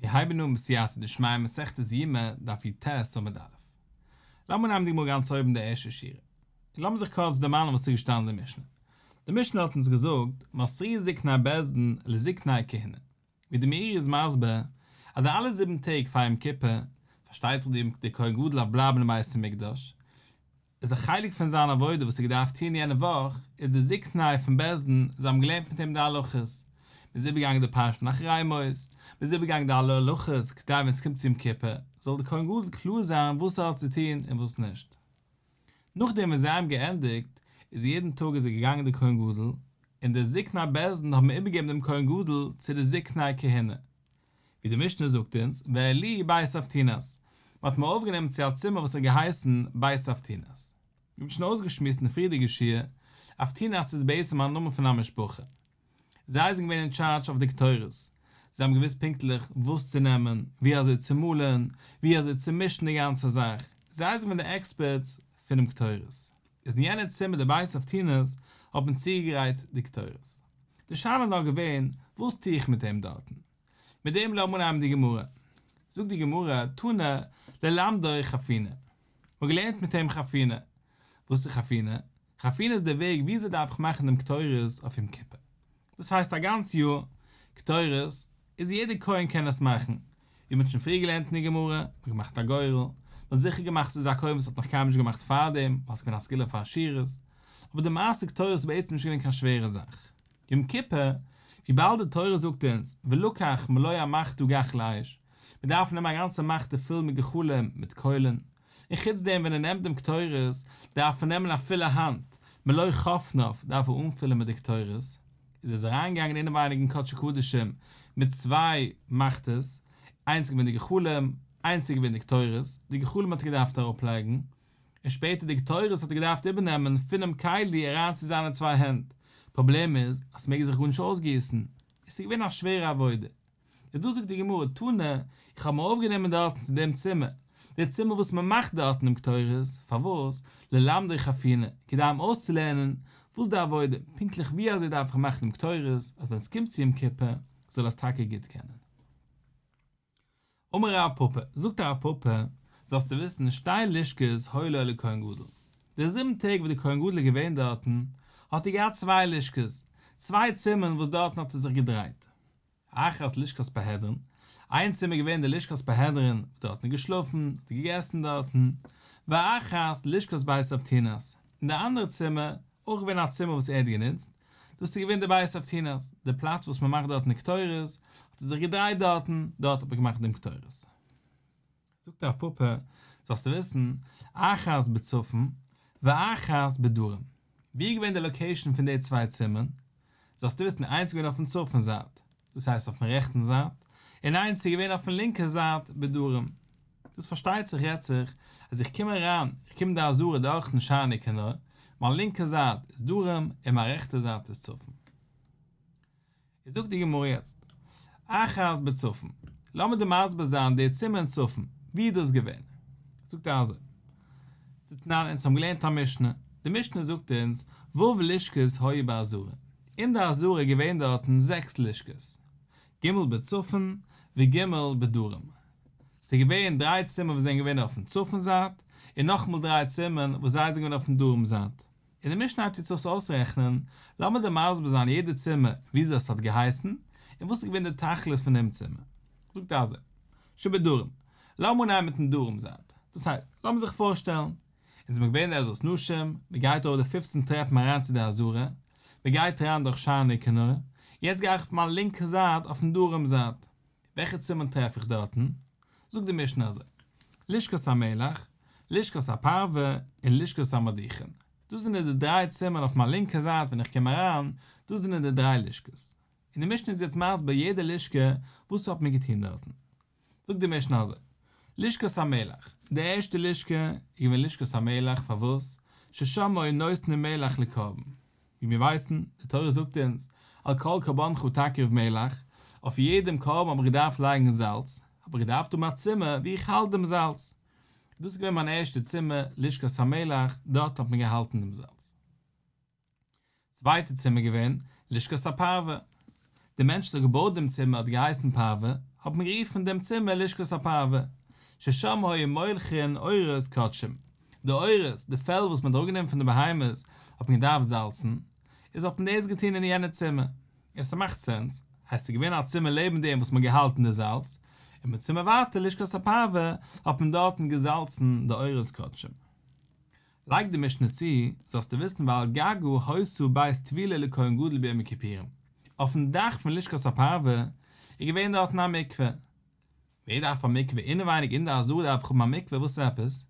מיר הייבן אן בסייעתא דשמיא מסכת יומא דף י"ט עמוד א'. לאמיר נעמען די גמרא גאנץ אויבן די ערשטע שורה. און לאמיר זיך קורץ דערמאנען וואס איז געשטאנען אין די משנה. די משנה האט אונז געזאגט, מסרו זקני בית דין לזקני כהונה. ווי די מאירי איז מסביר, אז אלע זיבן טעג פאר יום כיפור, פארשטייט זיך די כהן גדול דארף בלייבן אין בית המקדש, איז א חלק פון זיין עבודה וואס ער געדארפט טון יענע וואך, איז די זקני פון בית דין, זיי האבן געלערנט מיט אים די הלכות, מען איז איבערגעגאנגען די פרשה פון אחרי מות, מען איז איבערגעגאנגען די אלע הלכות, כדי ווען עס קומט צו יום כיפור, זאל דער כהן גדול קלאר זיין וואס ער האט צו טון און וואס נישט. נאכדעם ווען זיי האבן געענדיגט, איז יעדן טאג איז ער געגאנגען דער כהן גדול, און די זקני בית דין האבן איבערגעגעבן דעם כהן גדול צו די זקני כהונה, ווי די משנה זאגט אונז, והעלוהו בית אבטינס, מען האט אים אויפגענומען צו א צימער וואס האט געהייסן בית אבטינס. מיר האבן שוין אויסגעשמועסט אין די פריערדיגע שיעור, אבטינס איז בעצם א נאמען פון א משפחה. זיי זענען געווען אין טשארדזש אויף די קטורת, זיי האבן געוואוסט פונקטליך וואס צו נעמען, ווי אזוי צו מאלן, ווי אזוי צו מישן די גאנצע זאך, זיי זענען געווען די עקספערטס פונעם קטורת. איז אין יענע צימער די בית אבטינס האט מען צוגעגרייט די קטורת. די שאלה איז נאר געווען וואס טו איך מיט דעם דארטן? מיט דעם לאמיר אנהייבן די גמרא. זאגט די גמרא, תנא, ללמדו חפינה. מ'האט געלערנט מיט אים חפינה. וואס איז חפינה? חפינה איז די וועג וויאזוי דארף איך מאכן דעם קטורת אויף יום כיפור. דאס הייסט א גאנץ יאר, קטורת, איז יעדער כהן קען עס מאכן. ווי מ'האט שוין פריער געלערנט אין די גמרא, מ'האט געמאכט א גורל, מ'האט זיכער געמאכט ס'איז א כהן וואס האט נאך קיינמאל נישט געמאכט פארדעם, ווייל ס'איז געווען א סגולה פאר עשירות. אבער די מעשה קטורת איז בעצם נישט געווען קיין שווערע זאך. יום כיפור, וויבאלד די תורה זאגט אונז, ולקח מלא המחתה גחלי אש, מען דארף נעמען א גאנצע מחתה פול מיט גחלים מיט קוילן, און חוץ דעם ווען ער נעמט דעם קטורת, דארף ער נעמען א פולע האנט, מלא חפניו דארף ער אנפילן מיט די קטורת, איז ער איז אריינגעגאנגען אינעווייניג אין קדשי קדשים מיט צוויי מחתות, איינס איז געווען די גחלים, איינס איז געווען די קטורת, די גחלים האט ער געדארפט אראפלייגן, און שפעטער די קטורת האט ער געדארפט איבערנעמען פונעם כלי אריין צו זיינע צוויי הענט, פראבלעם איז אז ס'מעג זיך גארנישט אויסגיסן, עס איז געווען א שווערע עבודה. איז דא זאגט די גמרא תנא, איך האב אים אויפגענומען דארטן צו דעם צימער, די צימער וואס מען מאכט דארטן דעם קטורת, פארוואס? ללמדו חפינה, כדי אים אויסצולערנען וואס די עבודה, פונקטליך ווי אזוי דארף איך מאכן דעם קטורת, אז ווען עס קומט צו יום כיפור זאל ער עס טאקע גוט קענען. אמר רב פפא, זאגט רב פפא, זאלסטו וויסן, שתי לשכות היו לו לכהן גדול. די זיבן טעג וואס דער כהן גדול איז געווען דארטן, האט ער געהאט צוויי לשכות, צוויי צימערן וואס דארטן האט ער זיך געדרייט. אחת לשכת פרהדרין, איין צימער איז געווען די לשכת פרהדרין, דארט האט ער געשלאפן, האט ער געגעסן דארטן, ואחת לשכת בית אבטינס, און די אנדערע צימער, אויך געווען א צימער וואס ער האט גענוצט, דאס איז געווען די בית אבטינס, די פלאץ וואס מען מאכט דארטן די קטורת, האט ער זיך געדרייט דארטן, דארט האט מען געמאכט דעם קטורת. זאגט רב פפא, זאלסטו וויסן, אחת בצפון ואחת בדרום. ווי איז געווען די לאקעישאן פון די צוויי צימערן? זאלסטו וויסן, איינס איז געווען אויפן צפון זייט, דאס הייסט אויפן רעכטן זייט, און איינס איז געווען אויפן לינקע זייט בדרום. דאס פארשטייט זיך רעדט זיך אז איך קום אריין, איך קום אין די עזרה דורכן שער ניקנור, מיין לינקע זייט איז דרום און מיין רעכטע זייט איז צפון. איז זאגט די גמרא יעצט, אחת בצפון, לאמיר דיר מסביר זיין די צימער אין צפון, ווי איז דאס געווען? זאגט ער אזוי, דתנן, אונז האבן געלערנט א משנה, די משנה זאגט אונז, ו' לשכות היו בעזרה, אין די עזרה איז געווען דארטן זעקס לשכות, ג' בצפון וג' בדרום, ס'איז געווען דריי צימער וואס זענען געווען אויפן צפון זייט, און נאכאמאל דריי צימערן וואס זיי זענען געווען אויפן דרום זייט. און די משנה הייבט יעצט אויס אויסרעכענען, לאמיר דיר מסביר זיין יעדע צימער וויאזוי עס האט געהייסן, און וואס איז געווען די תכלית פון דעם צימער. זאגט ער אזוי, שבדרום, לאמיר אנהייבן מיטן דרום זייט, דאס הייסט, לאמיר זיך פארשטעלן, אונז זעמיר געווען אין עזרת נשים, מען גייט ארויף די פופצן טרעפן אריין צו די עזרה, מען גייט אריין דורך שער ניקנור, יעצט גיי איך אויף מיין לינקע זייט אויפן דרום זייט, וועלכע צימער טרעף איך דארטן? זאגט די משנה אזוי, לשכת המלח, לשכת הפרווה, און לשכת המדיחין. דאס זענען די דריי צימערן אויף מיין לינקע זייט ווען איך קום אריין, דאס זענען די דריי לשכות. און די משנה איז יעצט מסביר יעדע לשכה וואס האט מען געטון דארטן. זאגט די משנה אזוי, לשכת המלח, די ערשטע לשכה איז געווען לשכת המלח, פארוואס? ששם היו נותנים מלח לקרבן, ווי מיר ווייסן, די תורה זאגט אונז, על כל קרבנך תקריב מלח, אויף יעדעם קרבן האב איך געדארפט לייגן זאלץ, האב איך געדארפט האבן א צימער וואו איך האלט דעם זאלץ. דאס איז געווען מיין ערשטע צימער, לשכת המלח, דארט האט מען געהאלטן דעם זאלץ. צווייטע צימער געווען, לשכת הפרווה. דער מענטש וואס האט געבויט דעם צימער האט געהייסן פרווה, האט מען גערופן דעם צימער לשכת הפרווה, ששם היו מולחין עורות קדשים, די עורות, די פעל וואס מען האט אראפגענומען פון די בהמות, האט מען געדארפט זאלצן, איז האט מען דאס געטון אין יענע צימער. און ס'מאכט סענס, הייסט ס'איז געווען א צימער לעבן דעם וואס מ'האט געהאלטן די זאלץ, און מיט צימער ווייטער לשכת הפרווה האט מען דארטן געזאלצן די עורות קדשים. לייגט די משנה צו, זאלסטו וויסן ועל גגה היתה בית טבילה לכהן גדול ביום הכיפורים, אויפן דאך פון לשכת הפרווה איז געווען דארטן א מקווה. ווער דארף א מקווה אינעווייניג אין די עזרה דארף איך האבן א מקווה וואס עפעס?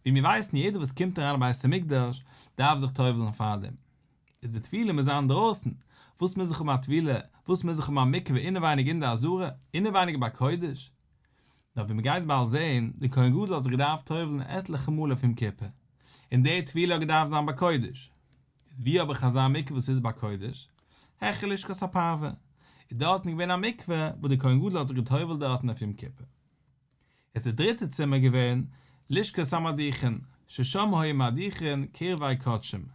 ווי מיר ווייסן יעדער וואס קומט אריין אין בית המקדש דארף זיך טובל'ן פארדעם. איז די טבילה מוז זיין דרויסן, וואס מוז איך האבן א טבילה, וואס מוז איך האבן א מקווה אינעווייניג אין די עזרה, אינעווייניג בקודש? נאר ווי מ'גייט באלד זען, די כהן גדול האט זיך געדארפט טובל'ן עטליכע מאל אויף יום כיפור, און די טבילה האט געדארפט זיין בקודש. איז ווי האב איך אזא מקווה וואס איז בקודש? העכער לשכת הפרווה, איז דארטן געווען א מקווה וואס די כהן גדול האט זיך געטובל'ט דארטן אויף יום כיפור. איז די דריטע צימער געווען לשכת המדיחין, ששם היו מדיחין קרבי קדשים,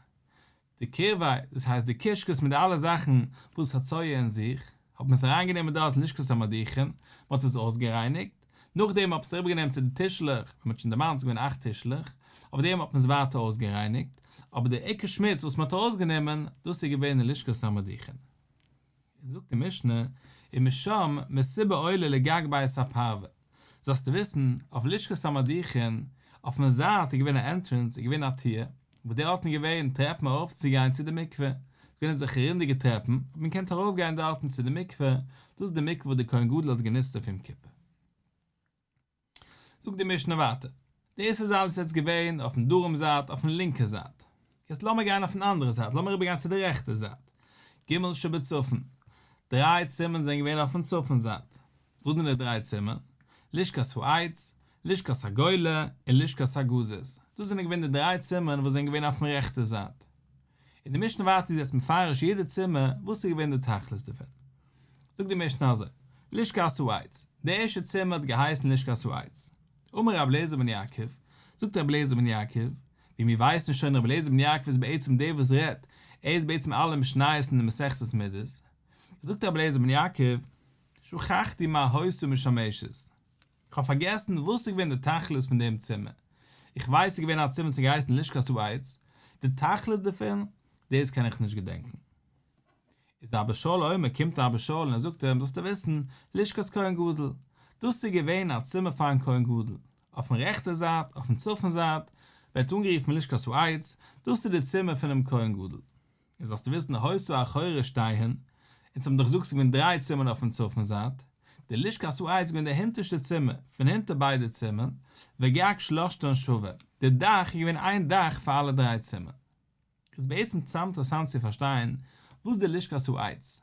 די קרבי, דאס הייסט די קישקעס מיט די אלע זאכן וואס האט צואה אין זיך, האט מען עס אריינגענומען דארט אין לשכת המדיחין, מען האט עס אויסגערייניגט, נאכדעם האט מען עס אריבערגענומען צו די טישלעך, ווי מען האט שוין דערמאנט ס'איז געווען אכט טישלעך, אויף דעם האט מען עס ווייטער אויסגערייניגט, אבער די עיקר שמוץ וואס מען האט ארויסגענומען, דאס איז געווען אין לשכת המדיחין. זאגט די משנה, ומשם מסיבה עולה לגג בית הפרווה, זאלסטו וויסן, אויף לשכת המדיחין, אויפן זייט איז געווען א ענטרענס, איז געווען א טיר, וואס דארטן איז געווען טרעפן ארויפצוגיין צו די מקווה, ס'איז געווען אזעלכע רינדיגע טרעפן, האט מען געקענט ארויפגיין דארטן צו די מקווה, דאס איז די מקווה וואס דער כהן גדול האט גענוצט אויף יום כיפור. זאגט די משנה ווייטער, דאס איז אלעס יעצט געווען אויפן דרום זייט, אויפן לינקע זייט, יעצט לאמיר גיין אויפן אנדערע זייט, לאמיר אריבער גיין צו די רעכטע זייט, ג' שבצפון, דריי צימערן זענען געווען אויפן צפון זייט, וואס זענען די דריי צימערן? לשכת העץ, לשכת הגולה, און לשכת הגזית, דאס זענען געווען די דריי צימערן וואס זענען געווען אויפן רעכטע זייט. און די משנה ווייטער איז יעצט מפרש יעדע צימער וואס איז געווען די תכלית דערפון. זאגט די משנה אזוי, לשכת העץ, די ערשטע צימער האט געהייסן לשכת העץ. אמר רבי אליעזר בן יעקב, זאגט רבי אליעזר בן יעקב, ווי מיר ווייסן שוין רבי אליעזר בן יעקב איז בעצם דער וואס רעדט, ער איז בעצם אלע משניות אין די מסכת מידות, זאגט רבי אליעזר בן יעקב, שכחתי מה היתה משמשת, כ'האב פארגעסן וואס איז געווען די תכלית פון דעם צימער. איך ווייס ס'איז געווען א צימער וואס האט געהייסן לשכת העץ, די תכלית דערפון, דאס קען איך נישט געדענקן. איז אבא שאול אומר, קומט אבא שאול און ער זאגט אים, זאלסטו וויסן, לשכת כהן גדול, דאס איז געווען א צימער פארן כהן גדול, אויפן רעכטע זייט, אויפן צפון זייט, ווערט אנגערופן לשכת העץ, דאס איז די צימער פונעם כהן גדול. און זאלסטו וויסן היתה אחורי שתיהן, אונז האבן דאך געזאגט ס'איז געווען דריי צימערן אויפן צפון זייט, די לשכת העץ איז געווען די הינטערשטע צימער פון הינטער ביידע צימערן, וגג שלשתן שווה, די דאך איז געווען איין דאך פאר אלע דריי צימערן. איז בעצם צאם אינטערעסאנט צו פארשטיין וואס די לשכת העץ.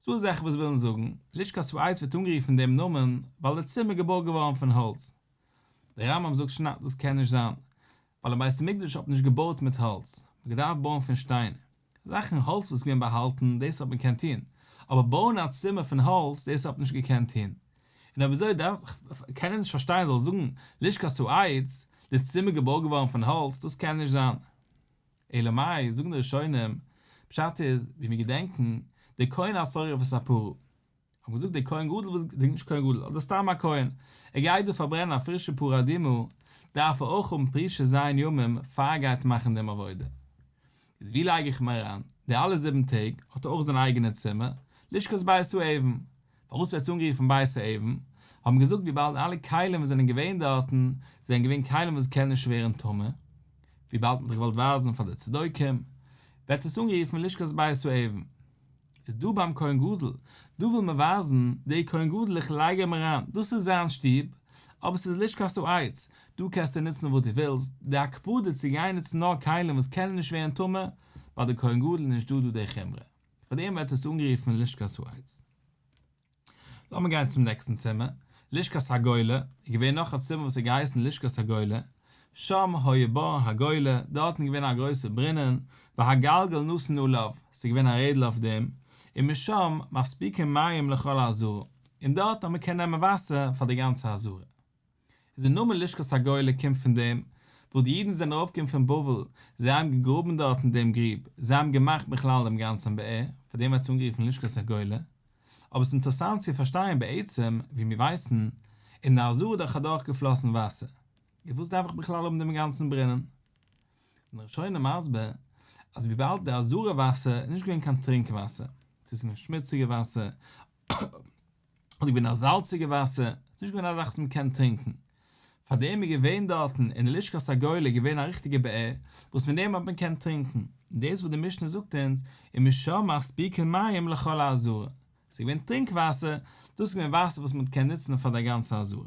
ס'דא אזעלכע וואס ווילן זאגן, לשכת העץ ווערט אנגערופן דעם נאמען ווייל די צימער איז געבויט געווארן פון האלץ. דער רמב"ם זאגט שוין אז דאס קען נישט זיין, ווייל אין בית המקדש האט מען נישט געבויט מיט האלץ, מען האט געדארפט בויען פון שטיין. זאכן האלץ וואס איז געווען באהאלטן, דאס האט מען געקענט טון, אבער בויען א צימער פון האלץ, דאס האט מען נישט געקענט טון. און אויב אזוי דארף קען ער נישט פארשטיין זאל זאגן לשכת העץ, די צימער געבויט געווארן פון האלץ, דאס קען נישט זיין. אלא מאי, זאגן די ראשונים, פשט איז, ווי מיר געדענקן, דער כהן השורף את הפרה. האט געזאגט דער כהן גדול וואס, נישט כהן גדול, אדער סתם א כהן, ער גייט דא פארברענען א פרישע פרה אדומה, דארף ער אויך האבן פרישה ז' ימים פאר ער גייט מאכן דעם עבודה. איז ווי לייג איך אים אריין? די אלע זיבן טעג האט ער אויך זיין אייגענע צימער, לשכת בית האבן. פארוואס ווערט עס אנגערופן בית האבן? האבן געזאגט וויבאלד אלע כלים וואס זענען געווען דארטן זענען געווען כלים וואס קענען נישט ווערן טמא, וויבאלד מען האט דאך געוואלט ווייזן פאר די צדוקים, ווערט עס אנגערופן לשכת בית האבן. איז דא ביים כהן גדול, דא וויל מען ווייזן, דער כהן גדול איך לייג אים אריין, דאס איז זיין שטוב, אבער ס'איז לשכת העץ, דא קענסטו נוצן וואס דו ווילסט, די הקפדה צו גיין נוצן נאר כלים וואס קענען נישט ווערן טמא, ביי די כהן גדול איז נישט דא דא די חומרא, פאר דעם ווערט עס אנגערופן לשכת העץ. לאמיר גיין צום נעקסטן צימער, לשכת הגולה, איז געווען נאך א צימער וואס האט געהייסן לשכת הגולה, שם היה בור הגולה, דארטן איז געווען א גרויסע ברונען, והגלגל נתון עליו, ס'איז געווען א רעדל אויף דעם, ומשם מספיקין מים לכל העזרה, און דארט האט מען קען נעמען וואסער פאר די גאנצע עזרה. איז די נאמען לשכת הגולה קומט פון דעם וואס די אידן וואס זענען ארויפגעקומען פון בבל, זיי האבן געגראבן דארטן דעם גריב, זיי האבן געמאכט בכלל דעם גאנצן באר, פאר דעם ווערט עס אנגערופן לשכת הגולה. אבער ס'איז אינטערעסאנט צו פארשטיין בעצם, ווי מיר ווייסן, אין די עזרה איז דאך אדורכגעפלאסן וואסער, איז וואס דארף איך בכלל האבן דעם גאנצן ברונען? זענען די ראשונים מסביר אז וויבאלד די עזרה וואסער איז נישט געווען קיין טרינק וואסער, ס'איז געווען שמוציגע וואסער, אדער געווען א זאלציגע וואסער, ס'איז נישט געווען א זאך וואס מ'קען טרינקען. פאר דעם איז געווען דארטן אין די לשכת הגולה געווען א ריכטיגע באר וואס פון דעם האט מען געקענט טרינקען, און דאס וואס די משנה זאגט אונז ומשם מספיקין מים לכל העזרה, ס'איז געווען טרינק וואסער, דאס איז געווען וואסער וואס מ'האט געקענט נוצן פאר די גאנצע עזרה.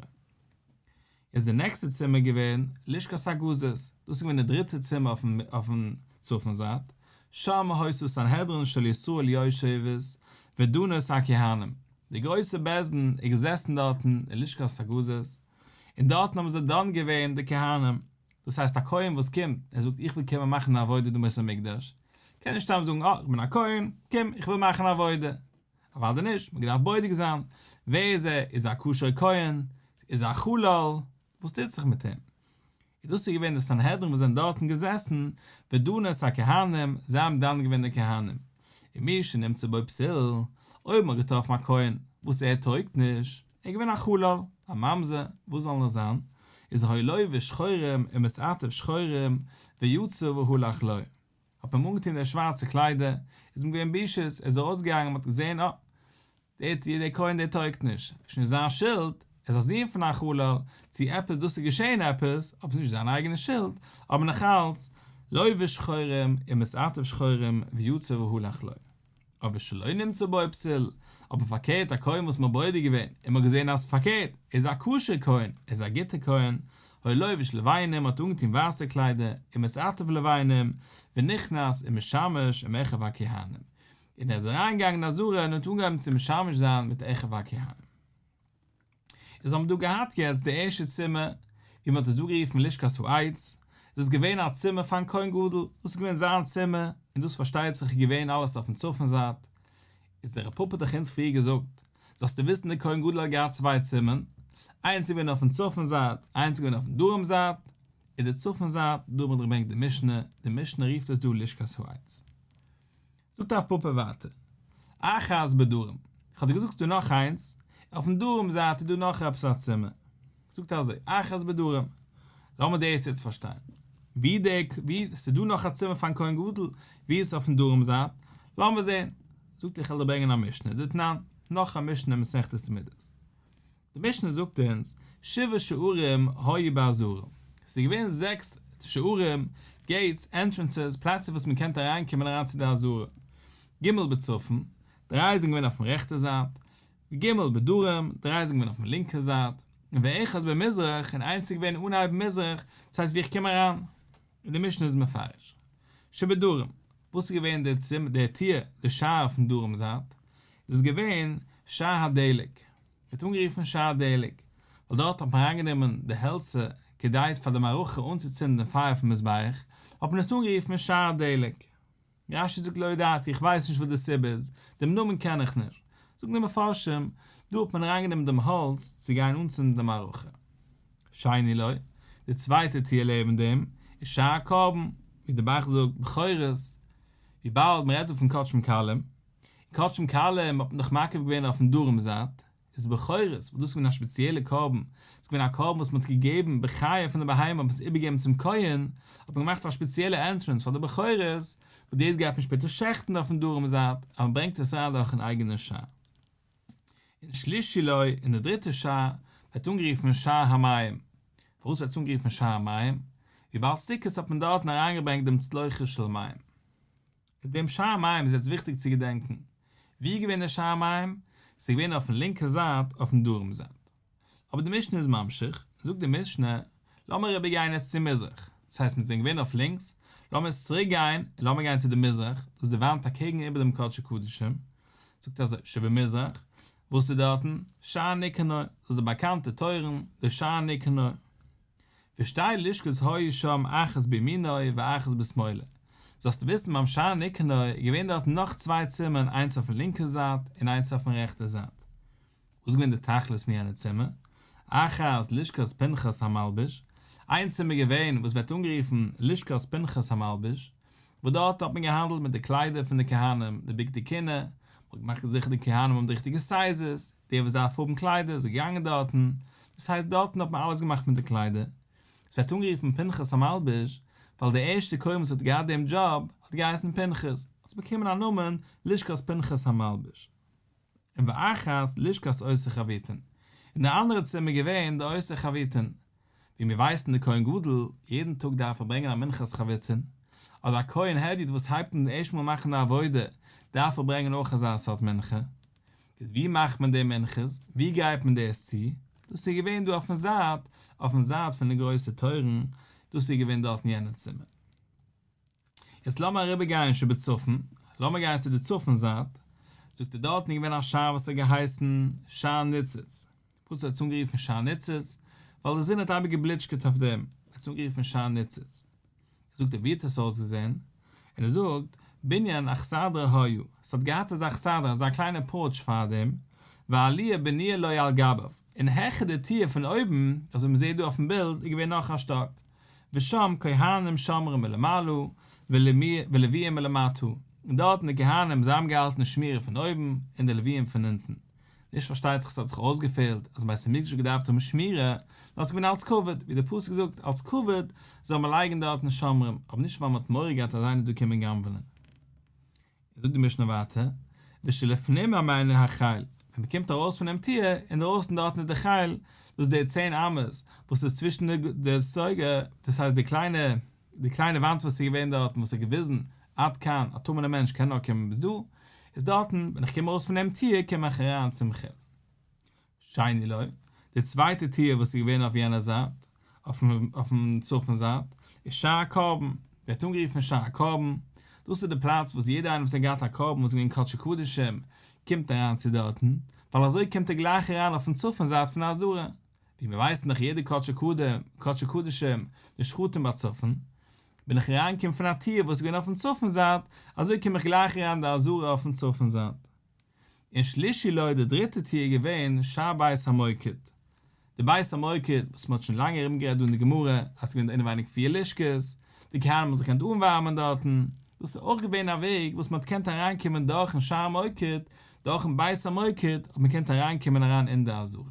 איז די נעקסטע צימער געווען לשכת הגזית, דאס איז געווען די דריטע צימער אויפן צפון זייט, שם היתה סנהדרין של ישראל יושבת ודנות הכהנים, די גרויסע בית דין איז געזעסן דארטן אין לשכת הגזית, און דארטן האבן זיי דן געווען די כהנים, דאס הייסט א כהן וואס קומט, ער זאגט איך וויל קומען מאכן א עבודה דא בית המקדש, קען נישט סתם זאגן אה איך בין א כהן, קום איך וויל מאכן א עבודה, אוודאי נישט, מ'האט געדארפט בודק זיין, ווער איז ער, איז ער א כשר'ער כהן, איז ער א חלל, וואס טוט זיך מיט אים? און דאס איז געווען די סנהדרין וואס זענען דארטן געזעסן, ודנות הכהנים, זיי האבן דן געווען די כהנים, ומי שנמצא בו פסול, אויב מ'האט געטראפן א כהן וואס ער טויגט נישט, ער איז געווען א חלל, א ממזר, וואס זאל נאר זיין, איז היה לובש שחורים ומתעטף שחורים, ויצא והלך לו. האט מען אים אנגעטון די שווארצע קליידער, איז אים געווען בושות, ער איז ארויסגעגאנגען, מען האט געזען, אה, דער דער כהן דער טויגט נישט, עס איז נישט זיין שולד, ער איז א זון פון א חלל, צו עפעס דאס איז געשען עפעס, אבער עס איז נישט זיין אייגענע שולד, אבער נאכאלץ, לובש שחורים ומתעטף שחורים ויצא והלך לו. אבער שלא נמצא בו פסול, אבער פארקערט א כהן וואס מ'האט בודק געווען און מ'האט געזען אז פארקערט, ער איז א כשר כהן, ער איז א גוטער כהן, היה לובש לבנים האט אנגעטון ווייסע קליידער, ומתעטף לבנים, ונכנס ומשמש עם אחיו הכהנים, און ער איז אריינגעגאנגען אין עזרה און האט אנגעהויבן צו משמש זיין מיט אחיו הכהנים. איז האבן דא געהאט יעצט די ערשטע צימער, ווי מען האט עס דא גערופן לשכת העץ, דאס איז געווען א צימער פארן כהן גדול, דאס איז געווען זיין צימער, און דאס פארשטייט זיך איז געווען אלעס אויפן צפון זייט, איז דער רב פפא האט דאך אונז פריער געזאגט, זאלסטו וויסן דער כהן גדול האט געהאט צוויי צימערן, איינס איז געווען אויפן צפון זייט, איינס איז געווען אויפן דרום זייט, איז די צפון זייט, דא האט מען געברענגט די משנה, די משנה רופט עס דא לשכת העץ. זאגט רב פפא ווייטער, אחת בדרום, איך האב דיר געזאגט ס'איז דא נאך איינס, אויפן דרום זייט איז דא נאך עפעס א צימער, זאגט ער אזוי, אחת בדרום, לאמיר דאס יעצט פארשטיין, ווי די, ווי, ס'איז דא נאך א צימער פארן כהן גדול, ווי איז עס אויפן דרום זייט, לאמיר זען, זאגט ער איך וועל דיר ברענגען א משנה, דתנן, נאך א משנה אין מסכת מידות. די משנה זאגט אונז, שבעה שערים היו בעזרה, ס'איז געווען זעקס שערים, געיטס, ענטרענסעס, פלעצער וואס מען קען אריין קומען אריין צו די עזרה, ג' בצפון, דריי זענען געווען אויפן רעכטע זייט, ג' בדרום, דריי זענען געווען אויפן לינקע זייט, ואחד במזרח, און איינס איז געווען אנהייב מזרח, דאס הייסט ווי איך קום אריין. און די משנה איז מפרש, שבדרום, וואס איז געווען די טיר, די שער אויפן דרום זייט, איז דאס געווען שער הדלק, ווערט אנגערופן שער הדלק, ווייל דארט האט מען אריינגענומען די העלצער כדי פאר די מערכה אנצוצינדן דעם פייער פון מזבח, האט מען עס אנגערופן שער הדלק. רש"י זאגט לא ידעתי, איך ווייס נישט וואס די סיבה איז, דעם נאמען קען איך נישט. זאגן די מפרשים, דא האט מען אריינגענומען דעם האלץ צו גיין אנצינדן די מערכה. שני לו, די צווייטע טיר לעבן דעם, איז שער הקרבן, ווי דער ב"ח זאגט, בכורות, וויבאלד מען רעדט דא פון קדשים קלים, קדשים קלים האט מען דאך מקריב געווען אויפן דרום זייט, איז בכורות, וואס דאס איז געווען א שפעציעלע קרבן, ס'איז געווען א קרבן וואס מען האט געגעבן בחיה פון די בהמה האט מען עס איבערגעגעבן צום כהן, האט מען געמאכט א שפעציעלע ענטרענס פאר די בכורות, וואס דאס גייט מען שפעטער שעכטן אויפן דרום זייט, אז מען ברענגט עס אריין דורכן אייגענעם שער. און שלישי לו, און די דריטע שער, ווערט אנגערופן שער המים. פארוואס ווערט עס אנגערופן שער המים? וויבאלד סוכות האט מען דארטן אריינגעברענגט דעם צלוחית של מים. איז דעם שער המים איז יעצט וויכטיג צו געדענקן. ווי איז געווען דער שער המים? ס'איז געווען אויפן לינקע זייט אויפן דרום זייט. אבער די משנה איז ממשיך, זאגט די משנה, לאמיר אריבער גיין יעצט צו מזרח, דאס הייסט מיר זענען געווען אויף לינקס, לאמיר יעצט צוריק גיין און לאמיר גיין צו די מזרח, דאס איז די וואנט אקעגן איבער דעם קדשי קדשים, זאגט אזוי, שבמזרח, וואס איז דארטן? שער ניקנור, דאס איז די באקאנטע טויערן, די שער ניקנור. ושתי לשכות היו שם אחת בימינו ואחת בשמאלו, זאלסטו וויסן ביים שער ניקנור איז געווען דארט נאך צוויי צימערן איינס אויפן לינקע זייט און איינס אויפן רעכטע זייט. וואס איז געווען די תכלית פון יענע צימער? אחת לשכת פנחס המלביש, איין צימער געווען וואס ווערט אנגערופן לשכת פנחס המלביש, וואס דארט האט מען געהאנדלט מיט די קליידער פון די כהנים, די בגדי כהונה, מען מ'האט געמאכט זיכער די כהנים האבן די ריכטיגע סייזעס, דער וואס דארף האבן קליידער איז געגאנגען דארטן, דאס הייסט דארטן האט מען אלעס געמאכט מיט די קליידער. עס ווערט אנגערופן פנחס המלבש, ווייל דער ערשטער כהן וואס האט געהאט דעם דזשאב האט געהייסן פנחס, האט עס באקומען א נאמען לשכת פנחס המלבש. און ואחת לשכת עושי חביתין, און די אנדערע צימער איז געווען די עושי חביתין, ווי מיר ווייסן די כהן גדול יעדן טאג דארף ער ברענגען א מנחת חביתין, אדער א כהן הדיוט וואס הייבט אן די ערשטע מאל מאכן די עבודה דארף ער ברענגען אויך אזא סארט מנחה, איז ווי מאכט מען די מנחות, ווי גרייט מען דאס צו, דאס איז געווען דא אויפן זייט, אויפן זייט פון די גרויסע טויערן, דאס איז געווען דארט אין יענע צימער. יעצט לאמיר אריבער גיין שבצפון, לאמיר גיין צו די צפון זייט, זאגט ער דארטן איז געווען א שער וואס האט געהייסן שער ניצוץ, וואס האט עס אנגערופן שער ניצוץ? ווייל די זון האט אייביג געבליטשקעט אויף דעם, האט עס אנגערופן שער ניצוץ. זאגט ער ווי האט עס אויסגעזען? און ער זאגט, בנין אכסדרה היה, עס האט געהאט אזא אכסדרה, אזא קליינע פארטש פאר דעם, ועליה בנויה לו על גביו, און העכער די טיר פון אויבן, אזוי ווי מען זעט דא אויפן בילד, איז געווען נאך א שטאק, ושם כהנים שומרים מלמעלה ולוויים מלמטה, און דארטן די כהנים זיי האבן געהאלטן שמירה פון אויבן און די לוויים פון אונטן. נישט פארשטייט זיך ס'האט זיך אויסגעפעלט אז בית המקדש האט געדארפט האבן שמירה, נאר ס'איז געווען אלץ כבוד, ווי דער פסוק זאגט אלץ כבוד זאל מען לייגן דארטן שומרים, אבער נישט ווייל מ'האט מורא געהאט אז איינער וועט דא קומען גנב'נען. זאגט די משנה ווייטער, ושלפנים ממנו החיל, ווען מען קומט ארויס פונעם טיר, אינדערויסן דארטן איז די חיל, דאס איז די צען אמות וואס איז צווישן די סוגר, דאס הייסט די קליינע די קליינע וואנט וואס איז געווען דארטן וואס האט געוויזן עד כאן, א טמא'נער מענטש קען נאר קומען ביז דא, איז דארטן, ווען איך קום ארויס פונעם טיר קום איך אריין צום חיל. שני לו, די צווייטע טיר וואס איז געווען אויף יענער זייט, אויפן צפון זייט, איז שער הקרבן, ווערט אנגערופן שער הקרבן, דאס איז די פלאץ וואס יעדער איינער וואס האט געהאט א קרבן וואס איז געווען קדשי קדשים, קומט אריין צו דארטן, ווייל אזוי קומט ער גלייך אריין אויפן צפון זייט פון די עזרה, ווי מיר ווייסן דאך יעדער קדשי קדם, קדשי קדשים, די שחטים בצפון, בין איך אריינגעקומען פון א טיר וואס איז געווען אויפן צפון זייט, אזוי קום איך גלייך אריין אין די עזרה אויפן צפון זייט. און שלישי לו די דריטע טיר איז געווען שער בית המוקד, די בית המוקד וואס מען האט שוין לאנג ארום גערעדט דא אין די גמרא אז ס'איז געווען אינעווייניג פיר לשכות, די כהנים האבן זיך געקענט אנווארעמען דארטן, דאס איז אויך געווען א וועג וואס מען האט געקענט אריינקומען דורכן שער המוקד, דורכן בית המוקד האט מען געקענט אריינקומען אריין אין די עזרה.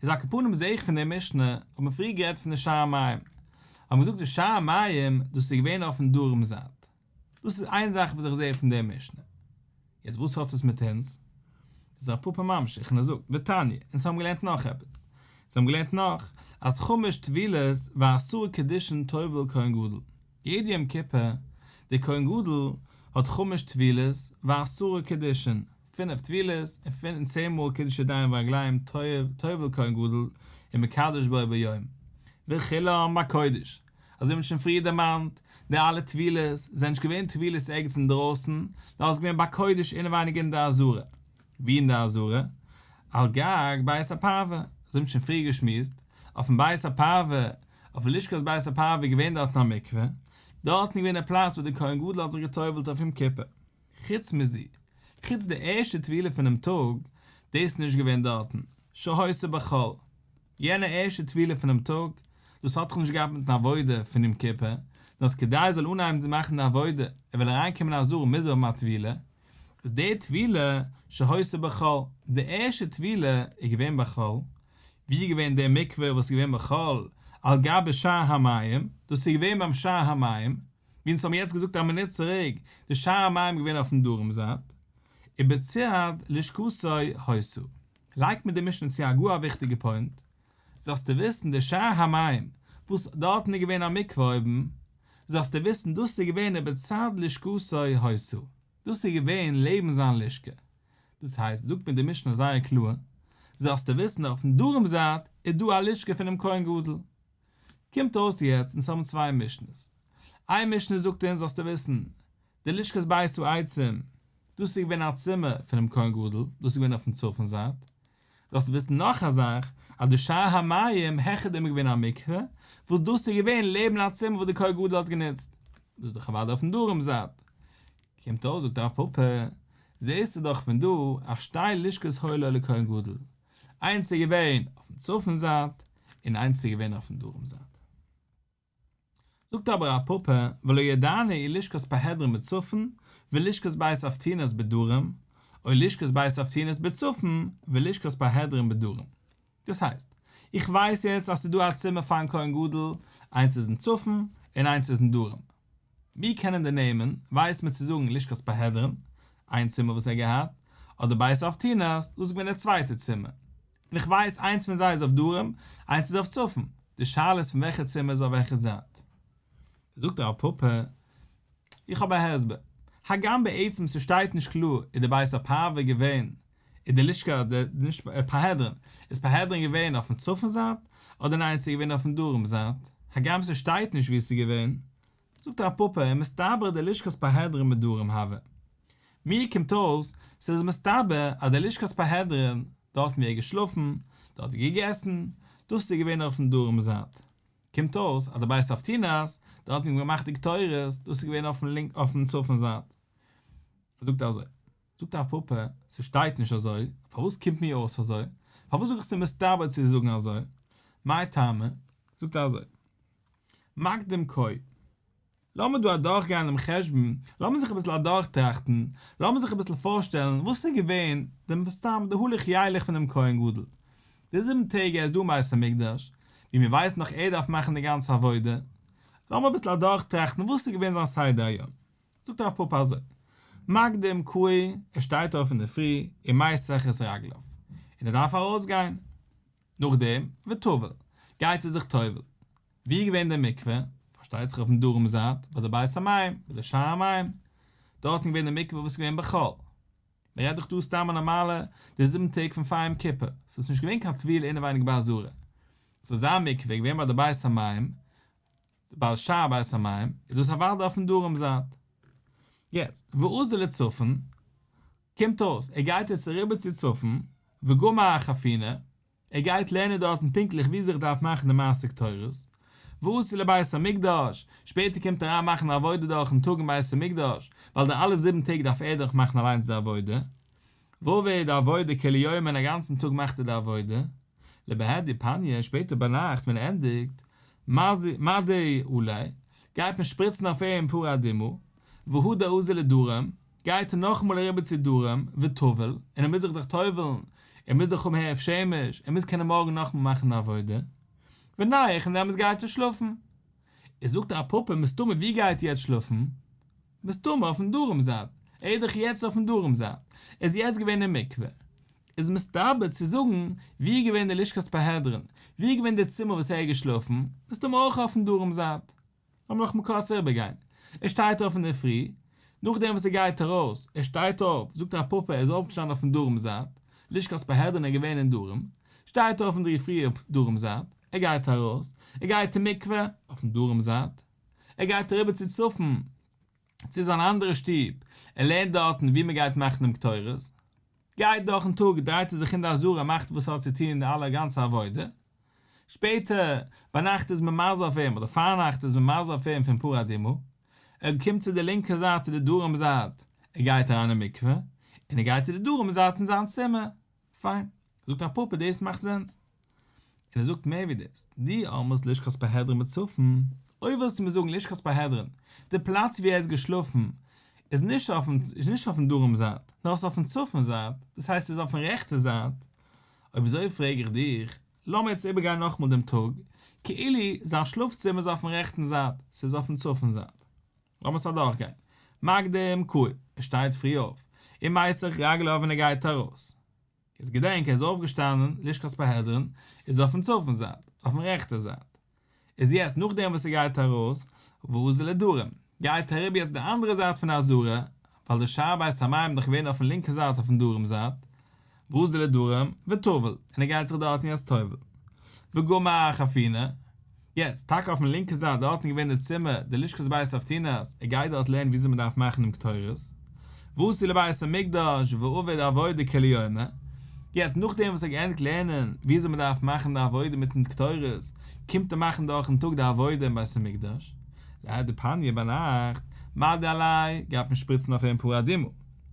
איז על כל פנים זעה איך פון די משנה האט מען פריער גערעדט פון די שער המים, האט מען געזאגט די שער המים דאס איז געווען אויפן דרום זייט, דאס איז איין זאך וואס איך זעה פון די משנה, יעצט וואס האט עס מיט אונז? איז רב פפא ממשיך און ער זאגט ותניא, אונז האבן געלערנט נאך עפעס, אונז האבן געלערנט נאך אז חמש טבילות ועשרה קידושין טובל כהן גדול, יעדע יום כיפור דער כהן גדול האט חמש טבילות ועשרה קידושין, פינף טבילות און צען מאל קידוש ידיים ורגליים טובל כהן גדול ומקדש בו ביום וכולם בקודש, אזוי ווי מ'האט שוין פריער דערמאנט, די אלע טבילות זענען נישט געווען טבילות ערגעץ אינדרויסן, נאר עס איז געווען בקודש אינעווייניג אין די עזרה. ווי אין די עזרה? על גג בית הפרווה, אזוי ווי מ'האט שוין פריער געשמועסט, אויפן בית הפרווה, אויפן לשכת בית הפרווה איז געווען דארטן א מקווה, דארטן איז געווען די פלאץ וואו דער כהן גדול האט זיך גע'טובל'ט אויף יום כיפור. חוץ מזו, חוץ די ערשטע טבילה פונעם טאג, דאס איז נישט געווען דארטן, שהיתה בחול, יענע ערשטע טבילה פונעם טאג, דאס האט דאך נישט געהאט מיטן עבודה פון יום כיפור, נאר אז כדי ער זאל אנהייבן צו מאכן די עבודה, ער וויל אריינקומען אין עזרה מוז ער האבן א טבילה, איז די טבילה שהיתה בחול, די ערשטע טבילה איז געווען בחול, ווי איז געווען די מקווה וואס איז געווען בחול, על גבי שער המים, דאס איז געווען ביים שער המים, ווי אונז האבן יעצט געזאגט א מינוט צוריק, די שער המים איז געווען אויפן דרום זייט, ובצד לשכתו היתה. לייגט מיר די משנה צו א גאר א וויכטיגע פוינט, זאלסטו וויסן די שער המים וואס דארטן איז געווען א מקווה אויבן, זאלסטו וויסן דאס איז געווען ובצד לשכתו היתה, דאס איז געווען לעבן זיין לשכה, דאס הייסט זאגט מיר די משנה זייער קלאר, זאלסטו וויסן אויפן דרום זייט איז דא א לשכה פונעם כהן גדול. קומט אויס יעצט אונז האבן צוויי משנה'ס, איין משנה זאגט אונז זאלסטו וויסן די לשכת בית העצים, דאס איז געווען א צימער פונעם כהן גדול, דאס איז געווען אויפן צפון זייט. זאלסטו וויסן נאך א זאך, אז די שער המים העכער דעם איז געווען א מקווה, וואס דאס איז געווען לעבן א צימער וואס דער כהן גדול האט גענוצט. דאס איז דאך אוודאי אויפן דרום זייט. קומט אויס, זאגט רב פפא, זעסטו דאך פון דא אז שתי לשכות היו לו לכהן גדול, איינס איז געווען אויפן צפון זייט, און איינס איז געווען אויפן דרום זייט. זאגט אבער רב פפא, ולא ידענא אי לשכת פרהדרין בצפון ולשכת בית אבטינס בדרום, או לשכת בית אבטינס בצפון ולשכת פרהדרין בדרום. דאס הייסט, איך ווייס יעצט אז ס'איז דא א צימער פארן כהן גדול, איינס איז אין צפון און איינס איז אין דרום. מיר קענען די נעמען, ווייסט מען צו זאגן לשכת פרהדרין, איין צימער וואס ער האט געהאט, אדער בית אבטינס, דאס איז געווען דער צווייטער צימער. און איך ווייס איינס פון זיי איז אויף דרום, איינס איז אויף צפון, די שאלה איז פון וועלכע צימער איז אויף וועלכע זייט. זאגט רב פפא, איך האב א הסבר, הגם בעצם ס'שטייט נישט קלאר איז די בית הפרווה געווען איז די לשכה די נישט פרהדרין, איז פרהדרין געווען אויפן צפון זייט אדער ניין ס'איז געווען אויפן דרום זייט, הגם ס'שטייט נישט וואו ס'איז געווען, זאגט רב פפא מסתברא דלשכת פרהדרין בדרום הוה. מיר קומט אויס ס'איז מסתבר אז די לשכת פרהדרין, דארטן ווי ער איז געשלאפן, דארט ווי געגעסן, דאס איז געווען אויפן דרום זייט. קומט אויס אז די בית אבטינס, דארט ווי מ'האט געמאכט די קטורת, דאס איז געווען אויפן לינק אויפן צפון זייט. זאגט ער אזוי. זאגט רב פפא, ס'שטייט נישט אזוי, פארוואס קומט מיר אויס אזוי? פארוואס זאג איך ס'איז מסתבר צו זאגן אזוי? מאי טעמא? זאגט ער אזוי. מקדים קאי. לאמיר דא אדורכגיין דעם חשבון, לאמיר זיך אביסל אדורכטראכטן, לאמיר זיך אביסל פארשטעלן וואס איז געווען דעם סתם די הלוך ילך פון דעם כהן גדול. די זיבן טעג ער איז דא אין בית המקדש, ווי מיר ווייסן נאך ער דארף מאכן די גאנצע עבודה, לאמיר אביסל אדורכטראכטן וואס איז געווען זיין סדר היום. זאגט רב פפא אזוי, מקדים קאי, ער שטייט אויף אינדערפרי ומיסך את רגליו, און ער דארף ארויסגיין, נאכדעם וטבל, גייט ער זיך טובל. ווי איז געווען די מקווה? פארשטייט זיך אויפן דרום זייט, ביי די בית המים, ביי די שער המים. דארטן איז געווען די מקווה וואס איז געווען בחול. מען רעדט דאך דא סתם א נארמאלע די זיבן טעג פון פאר יום כיפור, ס'איז נישט געווען קיין טבילה אינעווייניג בעזרה. סאו זיין מקווה איז געווען ביי די בית המים, ביי שער בית המים, איז דאס אוודאי אויפן דרום זייט. יעצט, ואזיל לצפון, קומט אויס ער גייט יעצט אריבער צו צפון, וגמר חפינה, ער גייט לערנען דארטן פונקטליך וויאזוי איך דארף מאכן די מעשה קטורת, ואתי לבית המקדש, שפעטער קומט ער אריין מאכן א עבודה דורכן טאג אין בית המקדש, ווייל די אלע זיבן טעג דארף ער דאך מאכן אליינס די עבודה, ועביד עבודה כולי יומא און א גאנצן טאג מאכט ער די עבודה, לבהדי פניא, שפעטער ביינאכט ווען ער ענדיגט, מדו עליה, גייט מען שפריצן אויף אים פרה אדומה, והדר אזיל לדרום, גייט ער נאכאמאל אריבער צו דרום, וטביל, און ער מוז זיך דאך טובל'ן, ער מוז דאך האבן הערב שמש, ער מוז קענען מארגן נאכאמאל מאכן די עבודה, ונייח און דעמאלטס גייט ער שלאפן. איז זאגט רב פפא מסתמא ווי גייט ער יעצט שלאפן? מסתמא אויפן דרום זייט, ער איז דאך יעצט אויפן דרום זייט, ער איז יעצט געווען אין מקווה, איז מסתבר צו זאגן ווי איז געווען די לשכת פרהדרין, ווי איז געווען די צימער וואס ער איז געשלאפן, מסתמא אויך אויפן דרום זייט. לאמיר נאכאמאל קורץ איבערגיין. ער שטייט אויף אינדערפרי, נאכדעם וואס ער גייט ארויס, ער שטייט אויף, זאגט רב פפא ער איז אויפגעשטאנען אויפן דרום זייט, לשכת פרהדרין איז געווען אין דרום, שטייט אויף אינדערפרי אויף דרום זייט, ער גייט ארויס, ער גייט אין מקווה, אויפן דרום זייט, ער גייט אריבער צו צפון, צו זיין אנדערע שטוב, ער לערנט דארטן ווי מען גייט מאכן דעם קטורת, גייט דורכן טאג דרייט ער זיך אין די עזרה מאכט וואס האט צו טון די אלע גאנצע עבודה, שפעטער ביינאכט איז מען מזה אויף אים אדער פארנאכט איז מען מזה אויף אים פון פרה אדומה, ער קומט צו די לינקע זייט צו די דרום זייט, ער גייט אריין אין מקווה, און ער גייט צו די דרום זייט אין זיין צימער, פיין, זאגט רב פפא דאס מאכט סענס. און ער זאגט מער ווי דאס, דאי אמרת לשכת פרהדרין בצפון, אויב ווילסטו מיר זאגן לשכת פרהדרין, די פלאץ ווי ער איז געשלאפן, איז נישט אויפן איז נישט אויפן דרום זייט, נאר עס איז אויפן צפון זייט, דאס הייסט עס איז אויפן רעכטע זייט, אויב אזוי פרעג איך דיך, לאמיר יעצט איבערגיין נאכאמאל דעם טאג, כאילו זיין שלאף צימער איז אויפן רעכטן זייט, ס'איז אויפן צפון זייט. לאמיר עס אדורכגיין. מקדים קאי, ער שטייט פרי אויף, ומיסך רגליו און ער גייט ארויס. יעצט געדענק ער איז אויפגעשטאנען, לשכת פרהדרין איז אויפן צפון זייט, אויפן רעכטע זייט. איז יעצט נאכדעם וואס ער גייט ארויס, ואזיל לדרום, גייט ער אריבער יעצט די אנדערע זייט פון די עזרה, ווייל די שער בית המים איז דאך געווען אויפן לינקע זייט אויפן דרום זייט, ואזיל לדרום, וטביל, און ער גייט זיך דארטן יעצט טובל. וגמר חפינה, יעצט, טאקע אויפן לינקע זייט דארטן איז געווען די צימער, די לשכת בית אבטינס, ער גייט דארט לערנען וויאזוי מען דארף מאכן דעם קטורת. ואתי לבית המקדש ועביד עבודה כולי יומא, יעצט נאכדעם וואס ער האט געענדיגט לערנען וויאזוי מען דארף מאכן די עבודה מיטן קטורת, קומט ער מאכן דורכן טאג די עבודה אין בית המקדש. להדי פניא ביינאכט, מדו עליה, גייט מען שפריצן אויף אים פרה אדומה.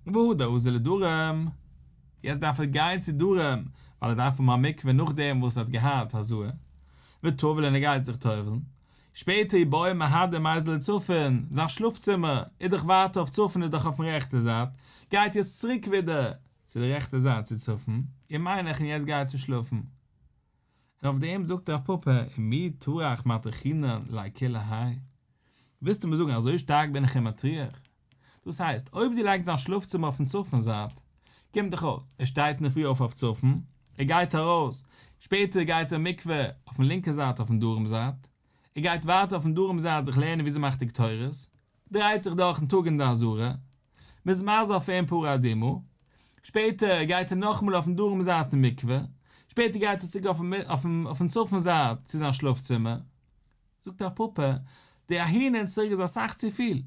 והדר אזיל לדרום. יעצט דארף ער גיין צו דרום, ווייל ער דארף האבן א מקווה נאכדעם וואס ער האט געהאט הזאה. וטביל און ער גייט זיך טובל'ן. שפעטער אי בעי מהדרין מיזל לצפון, זיין שלאף צימער איז דאך ווייטער אויף צפון איז דאך אויפן רעכטע זייט, גייט יעצט צוריק ווידער צו די רעכטע זייט צו צפון, ומינח און יעצט גייט ער שלאפן. און אויף דעם זאגט רב פפא ומי טרח מטרחינן ליה כולי האי, ווילסטו מיר זאגן אזוי שטארק בין איך אים מטריח? דאס הייסט, אויב דו לייגסט זיין שלאף צימער אויפן צפון זייט, קומט דאך אויס, ער שטייט אינדערפרי אויף אויף צפון, ער גייט ארויס, שפעטער גייט ער אין מקווה אויפן לינקע זייט אויפן דרום זייט, ער גייט ווייטער אויפן דרום זייט זיך לערנען וויאזוי מ'מאכט די קטורת, דרייט זיך דורכן טאג אין די עזרה, מ'איז מזה אויף אים פרה אדומה, שפעטער גייט ער נאכאמאל אויפן דרום זייט אין מקווה, שפעטער גייט ער צוריק אויפן צפון זייט צו זיין שלאף צימער. זאגט רב פפא, די אהין און צוריק איז אסאך צו פיל,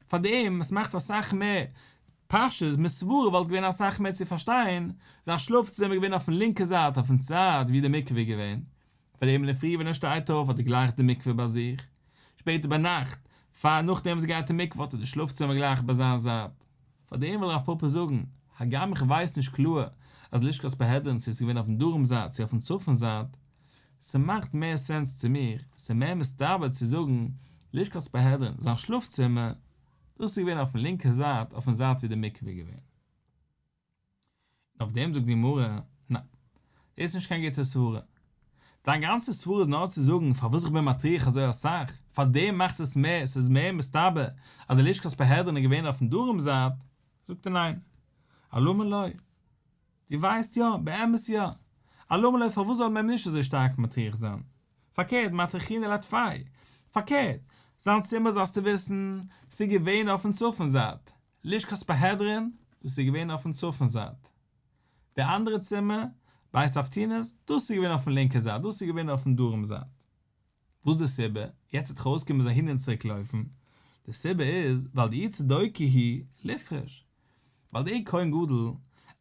פאר דעם עס מאכט אסאך מער פשטות, מסברא וואלט געווען אסאך מער צו פארשטיין, זיין שלאף צימער איז געווען אויפן לינקע זייט אויפן זייט ווי די מקווה איז געווען, פאר דעם אינדערפרי ווען ער שטייט אויף האט ער גלייך די מקווה ביי זיך, שפעטער ביינאכט פאר נאכדעם וואס ער גייט אין מקווה האט ער די שלאף צימער גלייך ביי זיין זייט. פאר דעם וויל רב פפא זאגן, הגם איך ווייס נישט קלאר אז לשכת פרהדרין צו עס איז געווען אויפן דרום זייט צו אויפן צפון זייט, ס'מאכט מער סענס צו מיר, ס'מער מסתבר צו זאגן לשכת פרהדרין, זיין שלאף צימער, דאס איז געווען אויפן לינקע זייט, אויפן זייט ווי די מקווה איז געווען. און אויף דעם זאגט די גמרא, ניין, דאס איז נישט קיין גוטע סברה. דיין גאנצע סברה איז נאר צו זאגן פארוואס איך בין מטריח אזוי אסאך, פאר דעם מאכט עס מער, ס'איז מער מסתבר אז די לשכת פרהדרין איז געווען אויפן דרום זייט, זאגט ער ניין, אלמה לא. דו ווייסט יא, באמת יא. אלמה לא פארוואס זאל מען אים נישט אזוי שטארק מטריח זיין? פארקערט מטרחינן ליה טפי. פארקערט, זיין צימער זאלסטו וויסן, ס'איז געווען אויפן צפון זייט. לשכת פרהדרין, דאס איז געווען אויפן צפון זייט. די אנדערע צימער, בית אבטינס, דאס איז געווען אויפן לינקע זייט, דאס איז געווען אויפן דרום זייט. וואס די סיבה? יעצט וועט דאך אויסקומען מ'זאל אהין און צוריק לויפן. די סיבה איז ווייל דאי צדוקי הוא ליפרוש. ווייל דער כהן גדול,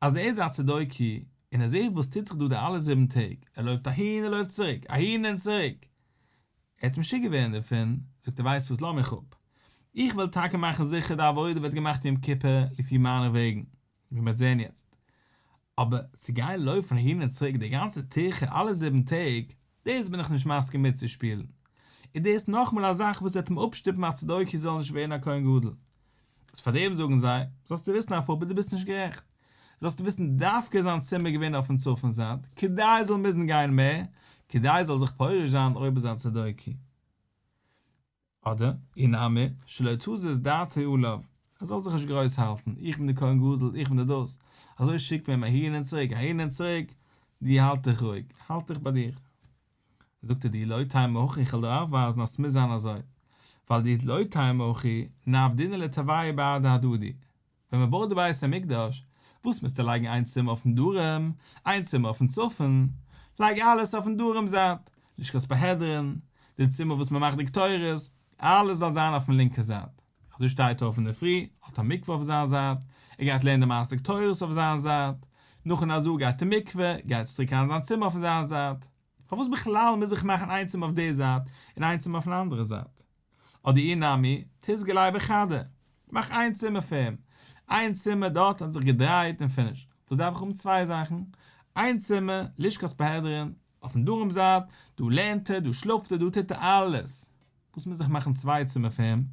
אז ער איז א צדוקי, און ער זעט וואס טוט זיך דא די אלע זיבן טעג, ער לויפט אהין ער לויפט צוריק, אהין און צוריק, ער וועט משוגע ווערן דערפון, זאגט ער ווייסט וואס לאז מיך אפ, איך וועל טאקע מאכן זיכער די עבודה ווערט געמאכט יום כיפור לפי מיינע וועגן, ווי מ'וועט זען יעצט. אבער צו גיין לויפן אהין און צוריק די גאנצע טירחה אלע זיבן טעג, דאס בין איך נישט מסכים מיטצושפילן. און דאס איז נאכאמאל א זאך וואס וועט אים אפשטופן אז צדוקי זאל נישט ווערן א כהן גדול. איז פאר דעם זאגן זיי, זאלסטו וויסן רב פפא דו ביסט נישט גערעכט. זאלסטו וויסן דווקא איז זיין צימער געווען אויפן צפון זייט, כדי ער זאל מוזן גיין מער, כדי ער זאל זיך פורש זיין אויב איז א צדוקי. אדער, אי נמי, שלא תזיז דעתו עליו, ער זאל זיך נישט גרויס האלטן, איך בין דער כהן גדול, איך בין דער דאס, אזוי שיקט מען אים אהין און צוריק, אהין און צוריק, דו האלט דיך רואיג, האלט דיך ביי דיר. זאגט ער דאי לא תימא הכי, איך וועל דיר אויפווייזן אז ס'מוז זיין אזוי, ווייל דאי לא תימא הכי, נעבדינהו לתרוייהו בהדי הדדי, ווען מען בויט די בית המקדש, וואס מוזטו לייגן איין צימער אויפן דרום, איין צימער אויפן צפון? לייג אלעס אויפן דרום זייט, לשכת פרהדרין, די צימער וואס מען מאכט די קטורת, אלעס זאל זיין אויפן לינקע זייט. אזוי שטייט ער אויף אינדערפרי, האט א מקווה אויף זיין זייט, ער גייט לערנען די מעשה קטורת אויף זיין זייט, נאכן הזאה גייט אין מקווה, גייט צוריק אריין אין זיין צימער אויף זיין זייט. פארוואס בכלל מוז איך מאכן איין צימער אויף די זייט און איין צימער אויפן אנדערע זייט? אדער אי נמי, תיסגי ליה בחדא, מאך איין צימער פאר אים, איין צימער דארט האט זיך געדרייט און פיניש, וואס דארף איך האבן צוויי זאכן? איין צימער, לשכת פרהדרין, אויפן דרום זייט, דא לערנט ער, דא שלאפט ער, דא טוט ער אלעס, וואס מוז איך מאכן צוויי צימער פאר אים?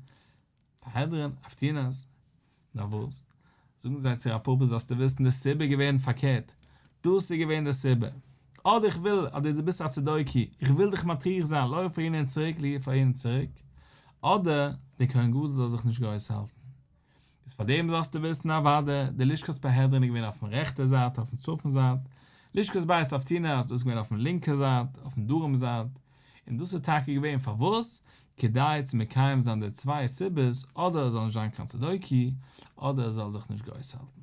פרהדרין, אבטינס. נאר וואס? זאגן זיי צו רב פפא זאלסטו וויסן די סיבה איז געווען פארקערט, דאס איז געווען די סיבה, אדער איך וויל אז דו ביסט א צדוקי, איך וויל דיך מטריח זיין לויף אהין און צוריק לויף אהין און צוריק, אדער דער כהן גדול זאל זיך נישט גרויס האלטן. איז פאר דעם זאלסטו וויסן אוודאי, די לשכת פרהדרין איז געווען אויפן רעכטע זייט אויפן צפון זייט, לשכת בית אבטינס דאס איז געווען אויפן לינקע זייט אויפן דרום זייט, און דאס איז טאקע געווען פארוואס, כדי צו מקיים זיין די צוויי סיבות, אדער ער זאל נישט זיין קיין צדוקי, אדער ער זאל זיך נישט גרויס האלטן.